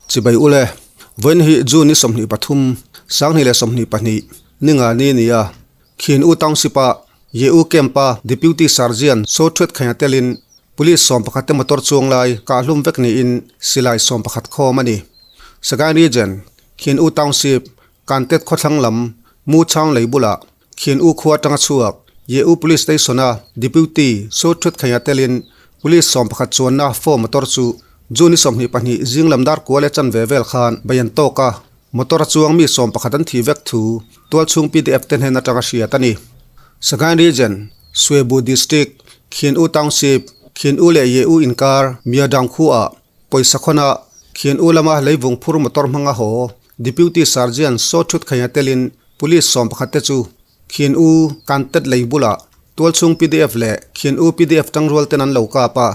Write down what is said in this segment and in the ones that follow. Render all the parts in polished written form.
Chibai ule, vawiin hi June ni 23, 2022, ninga ni a ni a. Khin U Township-a Ye U Camp-a Deputy Sergeant Saw Thuet Khaina telin Police 11 te motor chuang lai kahhlum vek niin silai 11 khawm a ni. Sagaing Region, Khin U Township, Kantet khawthlang lam Mu Chaung lei bulah Khin U khua atanga chhuak Ye U Police Station-a Deputy Saw Thuet Khaina telin Police 11 chuanna Ford motor chu June ni 22 zing lam dar kua leh chanve vel khan bei an tawk a. Motor a chuang mi 11 an thih vek thu tualchhung pdf te hnen atanga hriat a ni. Sagaing Region, Swebu District, Khin U Township, Khin U leh Ye U inkar Miadang khuaah pawisa khawna Khin U lama leivung phur motor hmanga haw Deputy Sergeant Saw Thut Khaina telin Police 11 te chu Khin U Kantet lei bulah tualchhung pdf leh Khin U pdf tangrual ten an lo kap a.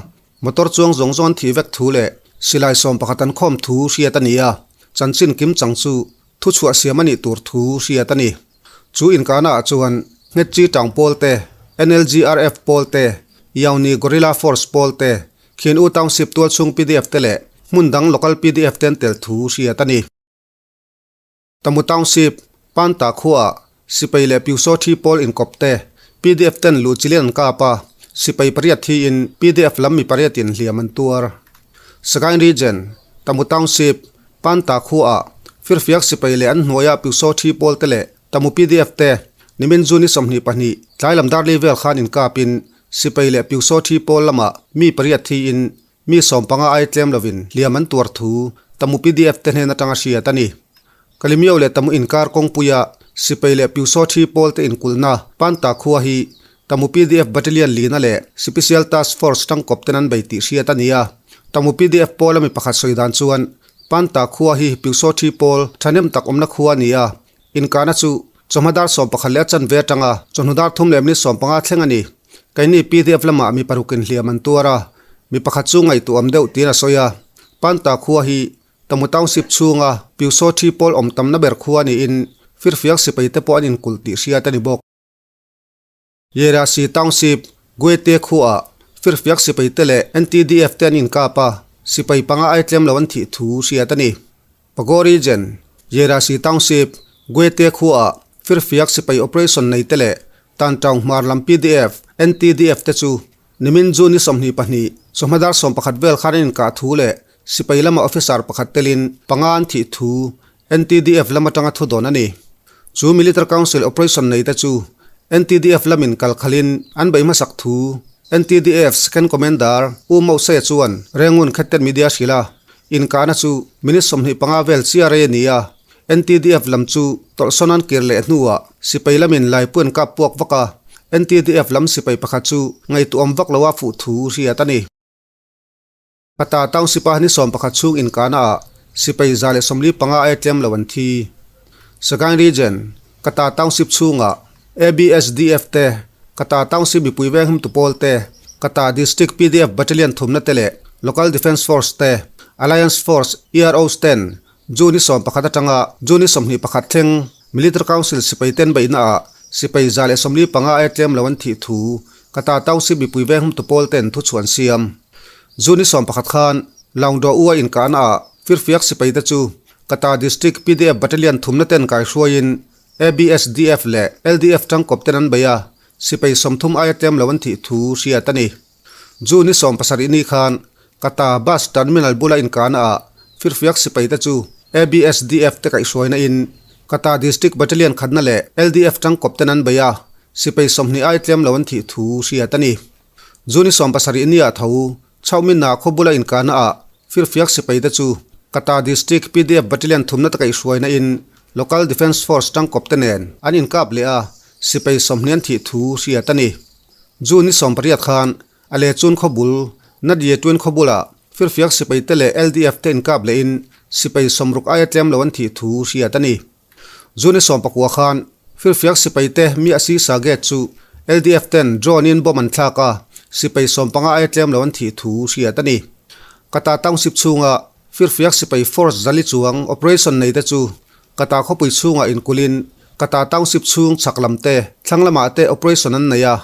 Motor chuang zawng zawng an thih vek thu leh silai 11 an khawm thu hriat a ni a, chanchin kim chang chu thuchhuah siam a nih tur thu hriat a ni. Chu inkahna ah chuan Nghetchi Tang pawl te, NLGRF pawl te, Yauni Guerrilla Force pawl te, Khin U Township tualchhung pdf te leh hmun dang local pdf te an tel thu hriat a ni. Tamu Township, Panta khuaah sipai leh Pyusaw thi pawl inkawp te pdf ten luh chilin an kap a, sipai pariat thiin pdf lam mi pariatin hliam an tuar. Sagaing Region, Tamu Township, Panta khuaah firfiak sipai leh an hnuaia Pyusaw thi pawl te leh Tamu pdf te nimin June ni 22 tlai lam darli vel khan inkapin sipai leh Pyusaw thi pawl lamah mi pariat thiin Mi 15 ai tlem lovin hliam an tuar thu Tamu pdf te hnen atanga hriat a ni. Kalimio leh Tamu inkar kawngpuia Sipai leh Pyusaw thi pawl te inkulhna Panta khua hi Tamu pdf Battalion lina leh Sipisial Task Force tangkawp ten an bei tih hriat a ni a. Tamu pdf pawla mi pakhat sawi dan chuan Panta khua hi Pyusaw thi pawl thahnem tak awmna khua a ni a. Inkahna chu chawhma dar 11 leh a chanve atanga chawhnu dar 3 leh minute 15 thleng a ni. Keini pdf lamah mi parukin hliam an tuar a, mi pakhat chu ngaihtuah awm deuh tiin a sawi a. Panta khua hi Tamu Township chhunga Pyusaw thi pawl awm tamna ber khua niin firfiak sipai te pawh an inkulh tih hriat a ni bawk. Yerasi Township, Guete khuaah firfiak sipai te leh NTDF te an inkap a, sipai panga ai tlem lo an thih thu hriat a ni. Pago Region, Yerasi Township, Guete khuaah firfiak sipai operation nei te leh Tantaung hmar lam pdf, NTDF te chu nimin June ni 22, chawhma dar 11 vel khan an inkah thu leh sipai lama officer pakhat telin panga an thih thu NTDF lam atanga thu dawn a ni. Chu Military Council operation nei te chu NTDF lamin kal khalin an bei hmasak thu NTDF Second Commander U Mose chuan Rengun Khettet Media hrilh a, inkahna chu minute 25 vel chiah rei a ni a, NTDF lam chu tawlhsawn an kir leh hnuah sipai lamin laipu an kap puak vak a, NTDF lam sipai pakhat chu ngaihtuahawm vak loa fuh thu hriat a ni. Kata Township a ni 11 chhung inkahna ah sipai 145 ai tlem lo an thi. Sagaing Region, Kata Township chhungah ABSDF te, Kata Township mipui venghim tu pawl te, Kata District pdf Battalion thumna te leh Local Defence Force te, Alliance Force EROs ten June ni 11 atanga June ni 21 thleng Military Council sipai ten beihna ah sipai 145 ai tlem lo an thih thu Kata Township mipui venghim tu pawl ten thuchhuah an siam. June ni 11 khan Laungdaw U a inkahna ah firfiak sipai te chu Kata District pdf Battalion thumna ten kaihruaiin ABSDF leh LDF tangkawp ten an bei a, sipai 30 aia tlem lo an thih thu hriat a ni. June ni 70 ni khan Kata Bus Terminal bula inkahna ah firfiak sipai te chu ABSDF te kaihhruaina in Kata District Battalion khatna leh LDF tangkawp ten an bei a, sipai 20 aia tlem lo an thih thu hriat a ni. June 70 ni ah tho Chauhmin ah khaw bula inkahna ah firfiak sipai te chu Kata District pdf Battalion thumna te kaihhruaina in Local Defence Force tangkawp te nen an inkap leh a, sipai 20 an thih thu hriat a ni. June 18 khan a le chun khaw bul Nadye Twin khaw bulah firfiak sipai te leh LDF te inkap leh in sipai 60 aia tlem lo an thih thu hriat a ni. June 19 khan firfiak sipai te mi a sisa gate chu LDF ten drone in bomb an thlak a, sipai 15 aia tlem lo an thih thu hriat a ni. Kata Township chhunga firfiak sipai force 400 chuang operation nei te chu Kata khawpui chhungah inkulhin Kata Township chhung chhak lam te thlang lamah te operation an nei a,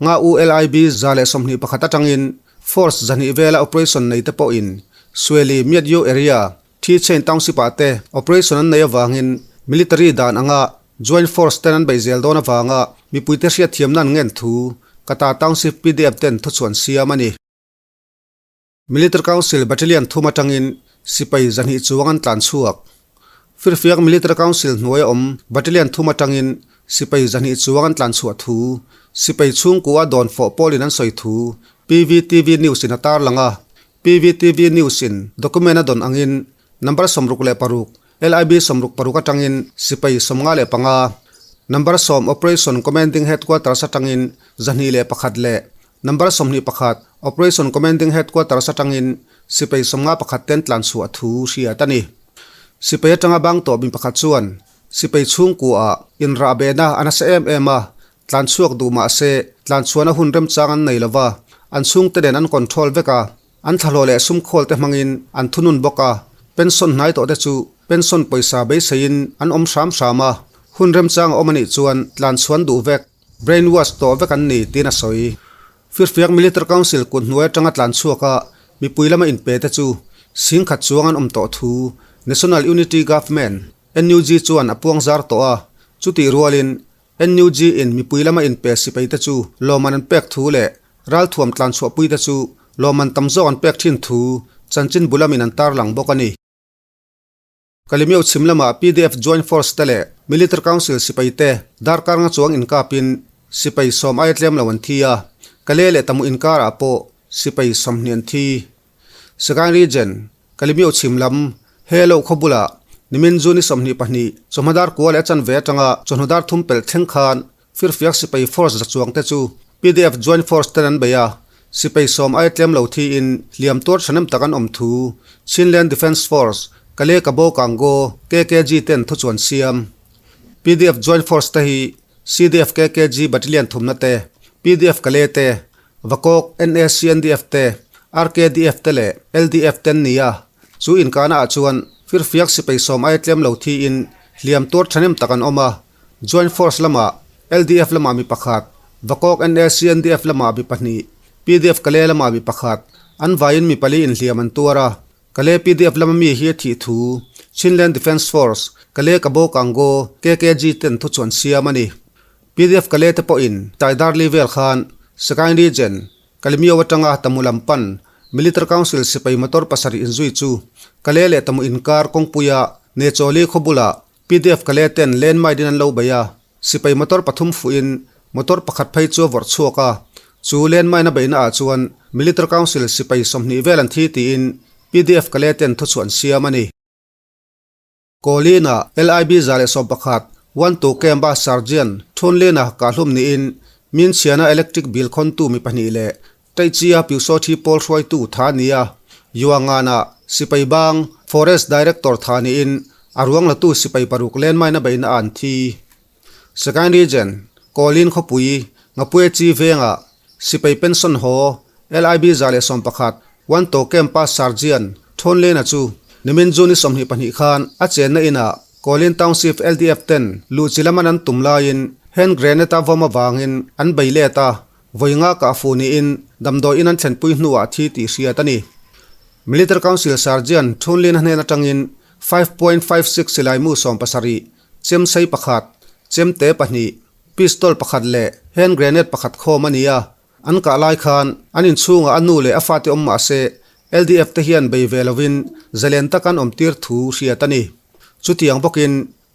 nga ULIB 121 atangin force 200 vela operation nei te pawhin Sueli Miat Yo area. Thi Chain Township-ah te operation an nei avangin military dan anga joint force ten an beih zel dawn avanga mipuite hriatthiamna an ngen thu Kata Township pdf ten thuchhuan siam a ni. Military Council Battalion thum atangin sipai zahnih chuang an tlan chhuak. Firfiak Military Council hnuaia awm Battalion thum atangin sipai zahnih chuang an tlan chhuah thu sipai chhungkua dawn fawh pawlin an sawi thu PVTV News in a tarlang a. PVTV News in document a dawn angin number 66, LIB 66 atangin sipai 55, number 10 Operation Commanding Headquarters atangin 201 leh Number 21, Operation Commanding Headquarters atangin sipai 51 ten tlan chhuah thu hriat a ni. Sipai atanga bang tawh mi pakhat chuan sipai chhungkuaah inrah behna a nasa em em a, tlan chhuak duh mah se tlan chhuahna hun remchang an nei lova, an chhungte nen an control vek a, an thlahlawh leh sumkhawl te hmangin an thunun bawk a, pension hnai tawh te chu pension pawisa beiseiin an awm hram hram a, hun remchang a awm a nih chuan tlan chhuan duh vek. Brain wash tawh vek an ni tiin a sawi. Firfiak Military Council kut hnuai atanga tlan chhuak a mipui lama inpe te chu singkhat chuang an awm tawh thu National Unity Government, NUG, chuan a puang zar tawh a, chutih rualin NUG in mipui lama inpe sipai te chu lawmman an pek thu leh ralthuam tlan chhuahpui te chu lawmman tam zawk an pek thin thu chanchin bu lamin an tarlang bawk a ni. Kalimeu chhim lamah pdf Joint Force te leh Military Council sipai te darkar nga chuang inkapin sipai 10 aia tlem lo an thi a, Kale leh Tamu inkarah pawh sipai 20 an thi. Sagaing Region, Kalimeu chhim lam, Helo khaw bulah nimin June 22 chawhma dar kua leh a chanve atanga chawhnu dar thum pelh thleng khan Firfiak sipai force za chuang te chu pdf Joint Force ten an bei a, sipai 10 aia tlem lo thiin hliam tuar thahnem tak an awm thu Chinland Defence Force, Kale Kabo Kango, KKG ten thuchuan siam. Pdf Joint Force te hi CDF KKG Battalion thumna te, pdf Kale te, Vakawk NACNDF te, RKDF te leh LDF ten ni a, chu inkahna ah chuan Firfiak sipai 10 aia tlem lo thiin hliam tuar thahnem tak an awm a, Joint Force lamah LDF lamah mi pakhat, Vakawk NACNDF lamah mi pahnih, pdf Kale lamah mi pakhat, an vaiin mi pali inhliam an tuar a. Kale pdf lama mi hi a thih thu Chinland Defence Force, Kale Kabo Kango, KKG ten thuchuan siam a ni. Pdf Kale te pawhin Taidarli vel khan Sagaing Region, Kalimio atanga Tamu lam pan Military Council sipai motor pasarih inzui chu Kale leh Tamu inkar kawngpuia Nechawli khaw bulah Pdf Kale ten landmine in an lo bei a, sipai motor pathum fuhin motor pakhat phei chu a vawrh chhuak a, chu landmine a beihna ah chuan Military Council sipai 20 vel an thi tiin pdf Kale ten thuchhuah an siam a ni. Kawlina LIB 111 One Two Camp a Sergeant Thunlina kahhlum niin Minchhiana electric bill khawntu mi pahnih leh Taichia Pyusawthi pawl hruaitu tha nia Yuangana sipai bang Forest Director tha niin a ruang latu sipai paruk landmine a beihna an thi. Sagaing Region, Kawlin khawpui, Ngapue chi vengah sipai pension haw LIB 111 Wanto Camp-a Sergeant Thawnlena chu nimin June 22 khan a chenna inah Kawlin Township LDF ten luhchi laman an tum laiin hand grenade a vawm avangin an bei let a, Vawi nga kah fu niin damdawi in an thlenpui hnuah a thi tih hriat a ni. Military Council Sergeant Thunlin a hnen atangin 5.56 silai mu 17, chem sei pakhat, chem te pahnih, pistol pakhat leh hand grenade pakhat khawm a ni a. An kah lai khan an inchhungah a nu leh a fate awm mah se LDF te hian bei ve lovin zalen tak an awm tir thu hriat a ni. Chutiang bawkin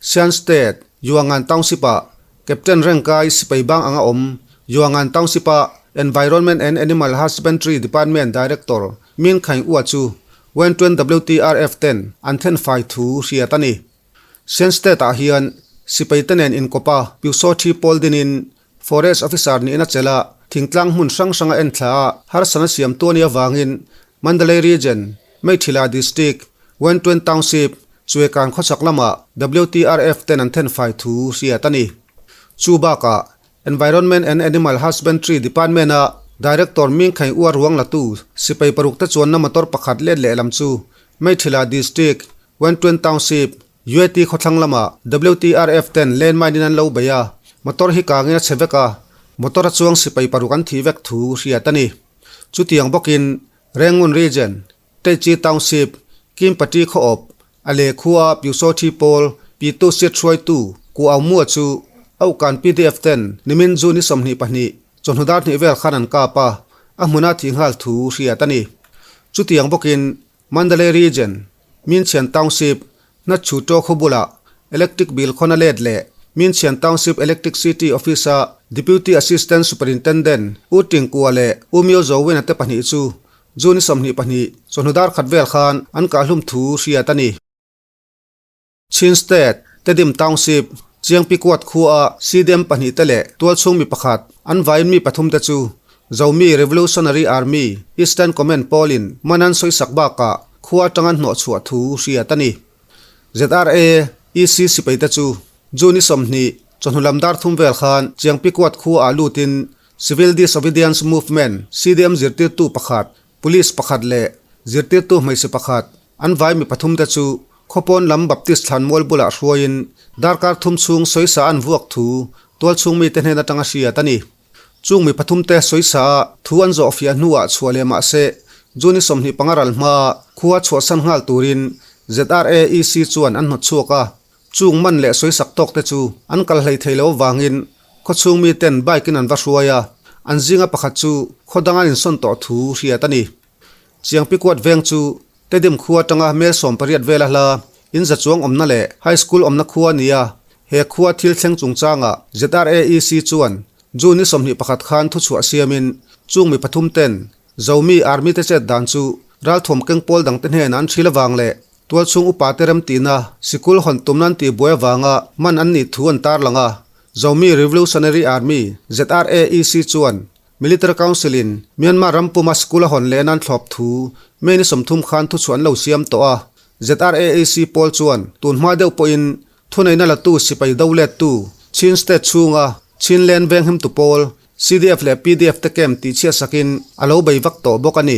Shan State, Yuangan Township-ah Captain Rengkai sipai bang anga awm Yuangan Township-a Environment and Animal Husbandry Department Director Min Khaing Ua chu Wentwen WTRF ten an then fai thu hriat a ni. Shan State-ah hian sipai te nen inkawpa Pyusawthi pawl dinin Forest Officer niin a chelh a, thingtlang hmun hrang hranga en thla a harsana siam tu a nih avangin Mandalay Region, Meithila District, Wentwen Township, Chuekan khawchhak lamah WTRF ten an then fai thu hriat a ni. Chu bakah Environment and Animal Husbandry Department-a Director Mingkhaih Uar ruang latu sipai paruk te chuanna motor pakhat let lehlam chu Meithila District, Wentwen Township, UAT khawthlang lamah WTRF ten landmine in an lo bei a, motor hi kangin a chhe vek a, motor a chuang sipai paruk an thih vek thu hriat a ni. Chutiang bawkin Rangoon Region, Teichi Township, Kimpati khaw awp, A lehkhua Pyusawthi pawl Pitu Sit hruaitu Ku Aung Mua chu a ukan pdf ten nimin June ni 22 chawhnu dar hnih vel khan an kap a, a hmuna thih nghal thu hriat a ni. Chutiang bawkin Mandalay Region, Minchian Township, Hnatchhu Taw khaw bulah Electric Bill khawn a let leh Minchian Township Electric City Office-a Deputy Assistant Superintendent U Tingkua leh U Myo Zowina te pahnih chu June 22 chawhnu dar khat vel khan an kahhlum thu hriat a ni. Chin State, Tedim Township, Chiangpi Kuat khuaa CDM pahnihte leh tualchhung mi pakhat, an vaiin mi pathumte chu Zomi Revolutionary Army, Eastern Command pawlin man an sawisak bakah khua atanga hnawh chhuah thu hriat a ni. ZRA, EC sipaite chu June 20, chawhnu lam dar thum vel khan Chiangpi Kuat khuaah lutin Civil Disobedience Movement, CDM zirtirtu pakhat, Police pakhat leh zirtirtu hmeichhe pakhat, an vai mi pathumte chu khawpawn lam Baptist thlanmual bulah hruaiin darkar thum chhung sawisa an vuak thu tualchhung mite hnen atanga hriat a ni. Chung mi pathumte sawisa a thu an zawh fiah hnuah chhuah leh mah se June 25 ral hmaa khua chhuahsan nghal turin ZRAEC chuan an hnawt chhuak a. Chung man leh sawisak tawk te chu an kal hlei thei lo avangin khawchhung miten bike in an va hruai a, an zinga pakhat chu khaw dang an insawn tawh thu hriat a ni. Chiangpi kuat veng chu Tedim khua atanga mel 18 vela hla in za chuang awmna leh High School awmna khua a ni a, he khua thil thleng chungchangah ZRAEC chuan June ni 21 khan thuchhuah siamin chung mi pathum ten Zomi Army te chet dan chu ralthuam keng pawl dangte hnenah an hril avang leh Tualchhung upate remtihna sikul hawn tumna an tihbuai avanga man an nih thu an tarlang a, Zomi Revolutionary Army, ZRAEC, chuan Military Council in Myanmar ram puma sikul a hawn lehna an thlawp thu May ni 30 khan thuchhuah an lo siam tawh a. ZRAEC pawl chuan tun hma deuh pawhin thuneihna latu sipai do lettu Chin State chhunga Chinland venghimtu pawl CDF leh pdf te camp tih chhiat sakin a lo bei vak tawh bawk a ni.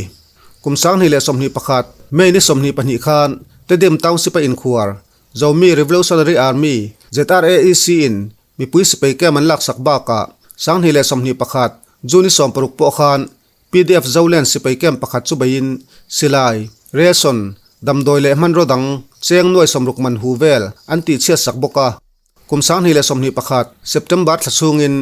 Kum 2021, May ni 22 khan Tedim Township a inkhuar Zomi Revolutionary Army, ZRAEC, in mipui sipai camp an laksak bakah 2021, June ni 60 pawh khan pdf Zoland sipai camp pakhat chu beiin silai, ration, damdawi leh hmanraw dang cheng nuai 60 man hu vel an tih chhiat sak bawk a. Kum 2021, September thla chhungin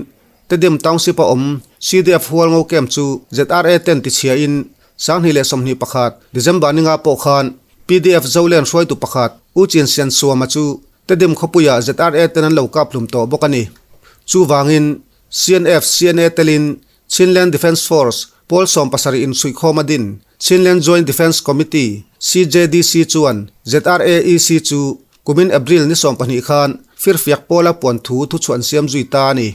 Tedim Township a awm CDF Hualngo Camp chu ZRA ten tichhiain 2021, December ninga pawh khan pdf Zolen hruaitu pakhat U Chin Sian Suama chu Tedim khawpuiah ZRA ten an lo kap hlum tawh bawk a ni. Chuvangin CNF, CNA telin Chinland Defence Force, pawl 70 insuihkhawm a din Chinland Joint Defence Committee, CJDC, chuan ZRAEC chu kumin April ni 12 khan firfiak pawla puan thu thuchhuah an siam zui ta a ni.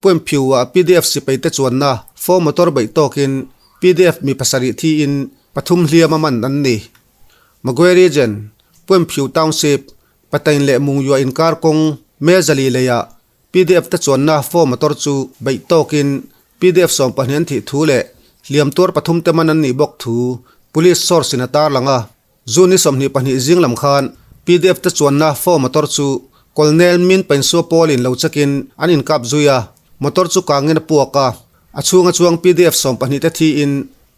Puemphiu-ah pdf sipai te chuanna four motor beih tawkin pdf mi pasarih thiin pathum hliam a man an ni. Magwe Region, Puemphiu Township, Patain leh Mungyua inkar kawng Mezali leiah Pdf te chuanna four motor chu beih tawkin pdf 12 an thih thu leh hliam tuar pathum te man an nih bawk thu Police source in a tarlang a. June ni 22 zing lam khan pdf te chuanna four motor chu Colonel Min Painsuo pawlin lo chekin an inkap zui a, motor chu kangin a puak a, a chhunga chuang pdf 12 te thiin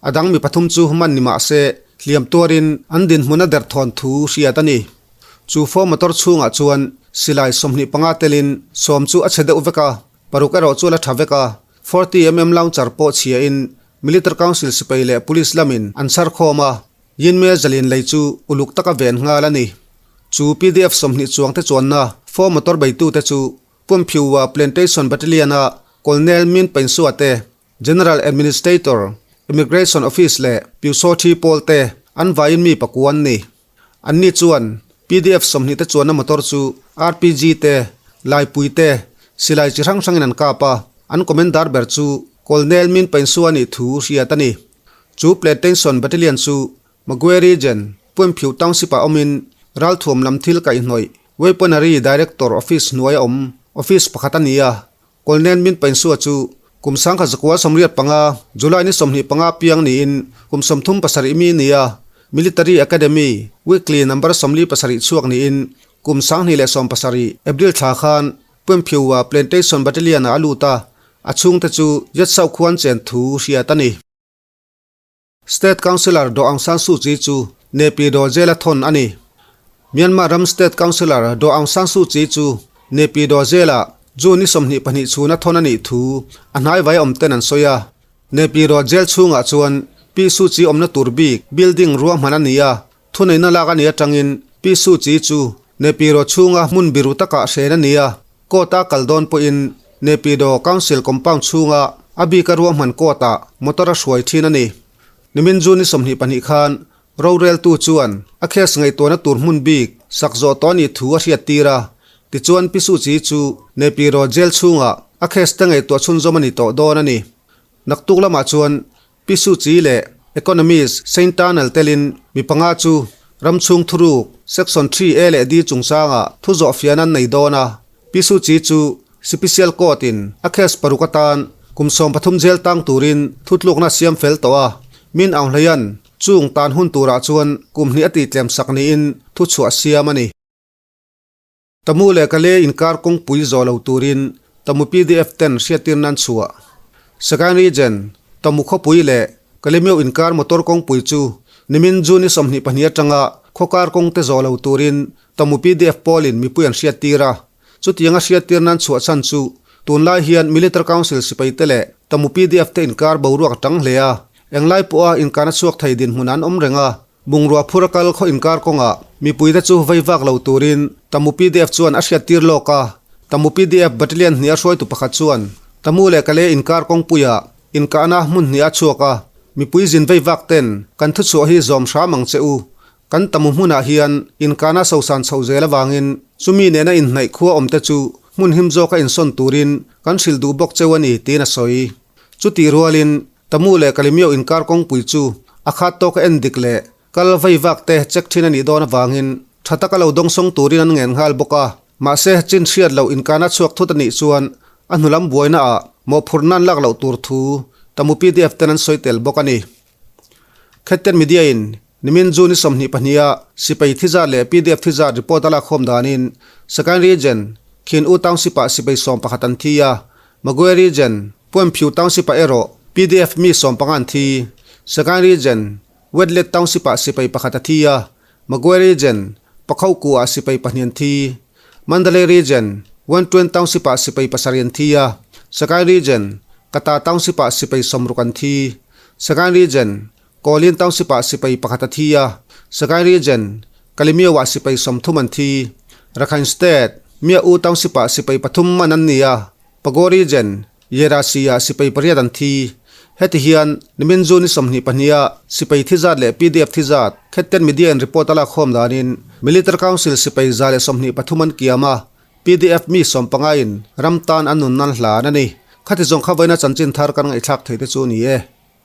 a dang mi pathum chu man ni mah se hliam tuarin an dinhmun a derthawn thu hriat a ni. Chu four motor chhungah chuan silai 25 telin 10 chu a chhe deuh vek a, paruk erawh chu a la tha vek a, 40mm launcher pawh chhiain Military Council sipai leh Police lamin an chhar khawm a, Yinme zalin lei chu uluk taka ven nghal a ni. Chu pdf 20 chuang te chuanna four motor beitute chu Pumphiua Plantation Battalion-a Colonel Min Painsuah te, General Administrator, Immigration Office leh Pyusawthi pawl te an vaiin mi pakua an ni. Anni chuan pdf 20 te chuanna motor chu RPG te, laipui te, silai chi hrang hrangin an kap a, an commander ber chu Colonel Min Painsuah a nih thu hriat a ni. Chu Plantation Battalion chu Magwe Region, Puemphiu Township-ah awmin ralthuam lam thil kaihhnawih Weaponry Director Office hnuaia awm office pakhat a ni a. Colonel Min Painsuah chu kum 1985, July ni 25 piang niin kum 37 mi ni a. Military Academy Weekly number 47 chhuak niin kum 2017, April thla khan Puemphiua Plantation Battalion-ah a lut a, a chhungte chu Yatsau khuan chen thu hriat a ni. State Councillor Daw Aung San Suu Kyi chu Naypyidaw Jail a thawn a ni. Myanmar ram State Councillor Daw Aung San Suu Kyi chu Naypyidaw Jail-ah June ni 22 chhuna thawn a nih thu a hnaivai awmten an sawi a. Naypyidaw Jail chhungah chuan Pi Suu Kyi awmna tur bik building ruahman a ni a, Thuneihna lak a nih atangin Pi Suu Kyi chu Naypyidaw chhunga hmun biru takah hren a ni a, court-a kal dawn pawhin Naypyidaw Council compound chhunga a bika ruahman court-ah motor a hruai thin a ni. Nimin June ni 22 khan roreltu chuan a case ngaihtuahna tur hmun bik sak zawh tawh a nih thu a hriat tir a, tichuan Pi Suu Kyi chu Naypyidaw jail chhungah a case te ngaihtuah chhunzawm a ni tawh dawn a ni. Naktuk lamah chuan Pi Suu Kyi leh Economist Saint Tunnel telin mi panga chu ram chhung thuruk Section 3A leh D chungchangah thu zawh fian an nei dawn a. Pi Suu Kyi chu Sipisial Court in a case paruk atan kum 13 jail tang turin thutlukna siam fel tawh a. Min Aung Hlayan chung tan hun turah chuan kum hnih a tihtlem sak niin thuchhuah siam a ni. Tamu leh Kale inkar kawngpui zawh lo turin Tamu pdf ten hriattir nan chhuah. Sagaing Region, Tamu khawpui leh Kalemyo inkar motor kawngpui chu nimin June ni 22 atanga khawkar kawngte zawh lo turin Tamu pdf pawlin mipui an hriattir a. Chutianga hriattir nan chhuah chhan chu tunlai hian Military Council sipaite leh Tamu pdf te inkar boruak a tang hle a, englai pawha inkarna chhuak thei dinhmun an awm reng a. Bungrua phur a kal khaw inkar kawngah mipuite chu vei vak lo turin Tamu pdf chuan a hriattir lawk a. Tamu pdf battalion hnih a hruaitu pakhat chuan Tamu leh Kale inkar kawngpuiah inkahna hmun hnih a chhuak a, mipui zin vei vak ten kan thuchhuah hi zawm hram ang che u. Kan Tamu hmunah hian inkahna sosan chhoh zel avangin chumi nena inhnaih khua awmte chu hmun him zawka insawn turin kan hrilh duh bawk cheu a ni tiin a sawi. Chutih rualin Tamu leh Kalimyo inkar kawngpui chu a khat tawka en dik leh kal vei vak te check thin a nih dawn avangin tha taka lo dawngsawng turin an ngen nghal bawk a. Mahse, chin hriat loh inkarna chhuak thut a nih chuan a hnulam buaina ah mawhphurh nan lak loh tur thu Tamu pdf ten an sawi tel bawk a ni. Khetten Media in nimin June ni 22 a sipai thi zat leh pdf thi zat report a lakkhawm danin Sagaing Region, Khin U Township ah sipai 11 an thi a, Magwe Region, Puanphiu Township-ah erawh pdf mi 15 an thi. Sagaing Region, Wetlet Township-ah sipai pakhat a thi a, Magwe Region, Pakhauku-ah sipai pahnih an thi. Mandalay Region, Wentuen Township-ah sipai pasarih an thi a, Sagaing Region, Kata Township-ah sipai 60 an thi. Sagaing Region, Kawlin Township-ah sipai pakhat a thi a, Sagaing Region, Kalemyo-ah sipai 30 an thi. Rakhine State, Mya U Township-ah sipai pathum man an ni a, Pago Region, Yerasi-ah sipai pariat an thi. Heti hian nimin June ni 22-a sipai thi zat leh pdf thi zat Khetten Media in report a lakkhawm danin Military Council sipai 123 an kiam a, pdf mi 15 in ram tan an nun nan hlan a ni. Khati zawng kha vawiina chanchin thar kan ngaihthlak thei te chu a ni e.